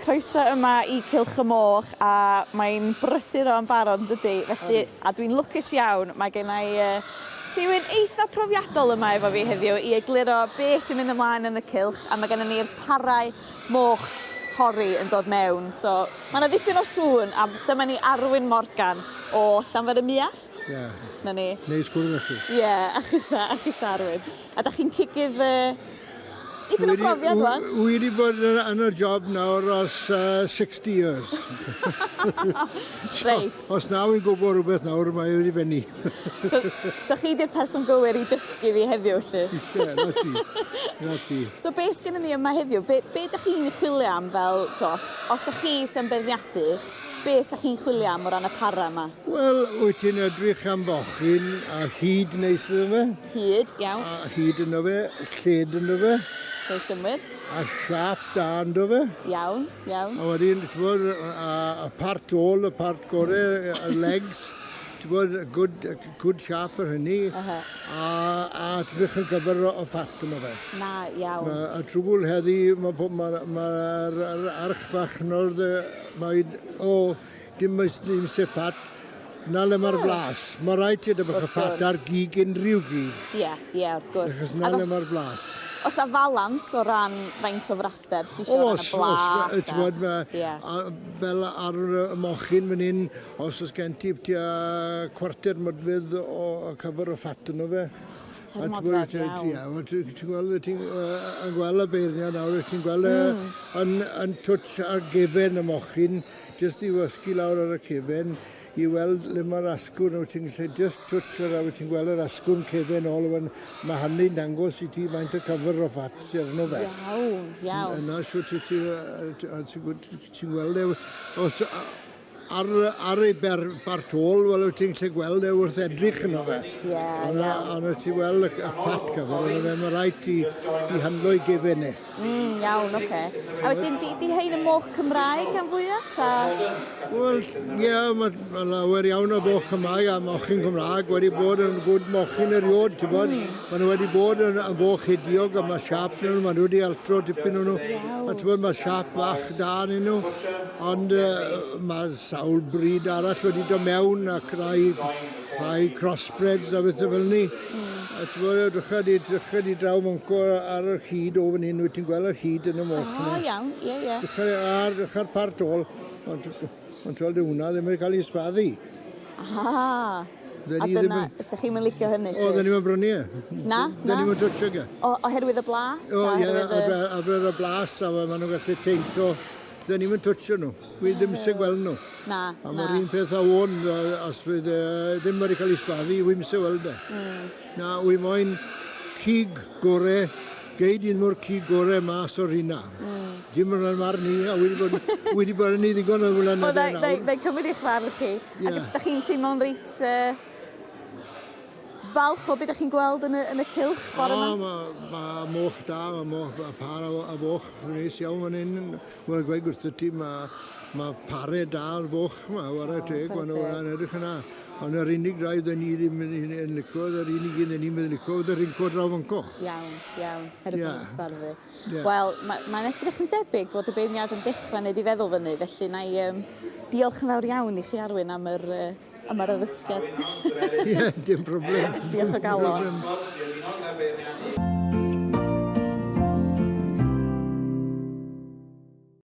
Croeso yma i Cylch y Moch a mae'n brysur o'n barod yn dydi? Felly, a dwi'n lwcus iawn, mae gen i uh, rhywun eitha profiadol yma efo fi heddiw i egluro be sy'n mynd ymlaen yn y cylch a mae gennym ni'r parau moch torri yn dod mewn. So mae yna ddipyn o sŵn a dyma ni Arwyn Morgan o Llanfair y Muallt. Ie. Yeah. Na ni. Neis cwrdd â chi. Ie, yeah, a chitha, a chitha Arwyn. A da chi'n cigydd dipyn o brofiad wan? Wi wedi bod yn y job nawr os 60 years. so, Reit. Os na wy'n gwybod rhywbeth nawr, mae wedi benni. So, so chi di'r person gywir i dysgu fi heddiw, lly? Ie, na ti. Na ti. So be sgynnon ni yma heddiw? Be, be da chi'n chwilio am fel, to, os, os ych chi sy'n beirniadu, be sa chi'n chwilio am o ran y para yma? Wel, wyt ti'n edrych am fochyn a hyd neis iddo fe. Hyd, iawn. A hyd ynddo fe, lled ynddo fe. Rhoi synnwyr. A siâp da ynddo fe. Iawn, iawn. A wedyn, ti'n bod, a, a part ôl, y part gore, y legs, ti'n bod, good, good siâp ar hynny. Uh -huh. A, a ti'n yn gyfer o, o ffat ynddo fe. Na, iawn. Ma, a trwbwl heddi, mae'r ma, ma, ma archfarchnad, mae'n, o, Dim oes ddim se ffat. 'Na le mae'r blas. Mae rhaid ti edrych y ffat ar gig unrhyw gig. Ie, ie, wrth gwrs. Achos 'na le mae'r blas. Oes 'na falans o ran faint o fraster ti isio o ran y blas? Oes, oes. T'mod ma' fel ar y mochyn fan 'yn, os o's gen ti tua cwarter modfedd o cover o ffat yno fe. Chwarter modfedd, iawn. Ie, wel ti'n gweld, ti'n gweld y beirniad nawr, ti'n gweld yn, yn twtsh ar gefen y mochyn, Jyst i wysgu lawr ar y cefen i weld le mae'r asgwrn, wyt ti'n gallu jyst twtsh ar a wyt ti'n gweld yr asgwrn cefen ôl, wan, mae hynny'n dangos i ti faint o cover o fat sydd arno fe. Iawn, iawn. Yna shwt wyt ti, ti'n gweld e, os, ar, ar ei ber, bart ôl, wel wyt ti'n gallu gweld e wrth edrych yno fe. Ie, iawn. Ond ti'n gweld y, y fat cover yno fe, mae rhaid ti i handlo i gefen e. Iawn, oce. Okay. A wedyn, di, di hein y moch Cymraeg gan fwyaf, ta? Wel, ie, yeah, mae ma lawer iawn o foch Cymraeg a mochyn Cymraeg wedi bod yn gwd mochyn eriod, ti'n bod? Maen nhw wedi bod yn, yn foch hidiog a mae siap nhw, maen nhw wedi altro dipyn nhw. A ti'n bod, mae siap fach da yn nhw. Ond uh, mae sawl bryd arall wedi dod mewn ac rai, rhai crossbreds a bethau fel ni. A ti'n gwybod, drycha di, drycha di draw mwnco ar yr hyd o fan hyn, wyt ti'n gweld yr hyd yn y moch O, iawn, ie, ie. Drycha ar, drycha'r part ôl, ond ond ti'n gweld hwnna ddim wedi cael ei sbaddu. Aha. A dyna, ysa'ch chi'n mynd licio hynny? O, dyn ni'n brynu e. Na, na. Dyn ni'n twtio ge. O, oherwydd y blas? O, ie, oherwydd y blas, a maen nhw'n gallu teinto. Dyn ni'n twtio nhw. Wi ddim eisiau gweld nhw. Na, A mae'r un peth â hwn, os fydd e ddim wedi cael ei sbaddu, wi ddim eisiau weld e. Na, wi moyn cig gore, gei di mo'r cig gore mas o'r hynna. Dim yn rhan marn i, a wedi bod, wedi bod yn ei ddigon o flynyddoedd nawr. Wel, na i cymryd eich farn chi. Yeah. Ac ydych chi'n teimlo'n reit falch o beth ydych chi'n gweld yn y, yn y cylch bore yma? O, mae ma moch da, mae moch, ma par o, a foch neis iawn fan hyn. Wel, gweud wrth ti, mae ma pare da ar foch yma, wara teg, maen nhw'n edrych yna. Ond yr unig rai dyn ni ddim yn, yn, yn licio, yr unig un dyn ni'n mynd licio, oedd yr unco draw fanco. Iawn, iawn, her y yeah. sbarddu. Yeah. Wel, mae'n ma edrych yn debyg fod y beirniad yn dechrau wneud i feddwl fyny, felly na i um, diolch yn fawr iawn i chi Arwyn am yr, uh, am yr addysgiad. Ie, yeah, dim problem. Diolch o galon.